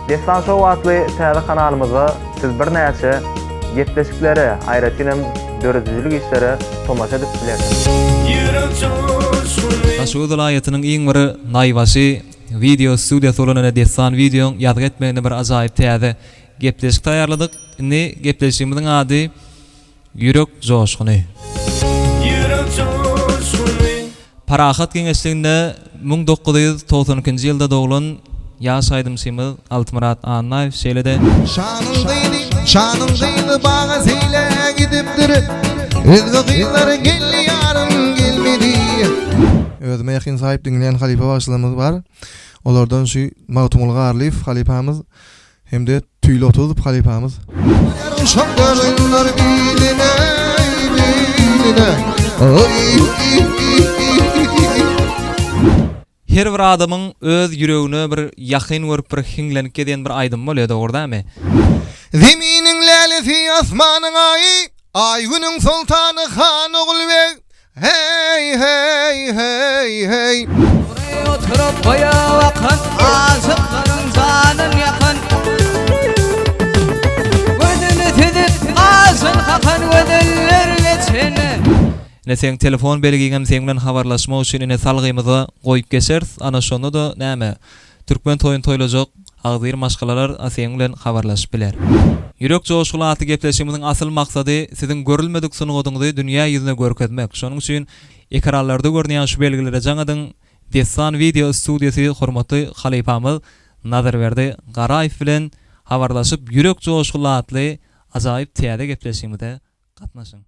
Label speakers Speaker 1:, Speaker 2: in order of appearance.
Speaker 1: Dessan Show atly täze kanalymyzda siz birnäçe gepleşiklere, aýratyn hem döredijilik işlere tomaşa edip bilersiňiz.
Speaker 2: Daşoguz welaýatynyň iň bir naýbaşy wideo studiýasy bolan ine Dessan Wideoň ýazgy etmeginde bir ajaýyp täze gepleşik taýýarladyk. Indi gepleşigimiziň ady Ýürek joşguny.
Speaker 3: Ýürek joşguny.
Speaker 2: Parahat geňeşliginde 1992-nji ýylda doglan ýaş aýdymçymyz Altymyrat Annaýew şeýle-de.
Speaker 4: Şanyň gyzy, şanyň gyzy baga seýle gidipdir. Özge gyzlar geldi ýarym gelmedi.
Speaker 5: Özüme ýakyn saýyp diňleýän halypa bagşylarymyz bar. Olardan şu Magtymguly Garlyýew halypamyz Hem-de Tüýli Otuzow halypamyz.
Speaker 2: Her bir adamyň öz ýüregine bir ýakyn görüp bir hiňlenip gezýän bir aýdymy bolýar dogry dämi?
Speaker 4: Zeminiň lälesi asmanyň aýy Aý günüň soltany han Ogulbeg Heý heý heý heý.
Speaker 6: Gury oturyp boýa bakan, Aşyklaryň janyn ýakan. Gözüni süzüp, gaşyn kakan gözeller geçen.
Speaker 2: Ine seň telefon belgiňem seň bilen habarlaşmak üçin ine salgymyza goýup geçeris ana şonda-da näme Türkmen toýuny toýlajak agzybir maşgalalar seň bilen habarlaşyp biler. Ýürek joşguly atly gepleşigimiziň asyl maksady siziň görülmedik sungatyňyzy dünýä ýüzüne görkezmek. Şonuň üçin ekranlarda görünýän şu belgilere jaň ediň. Dessan wideo studiýasy hormatly halypamyz Nazarberdi Garaýew bilen habarlaşyp Ýürek joşguly atly ajaýyp täze gepleşigimize gatnaşyň.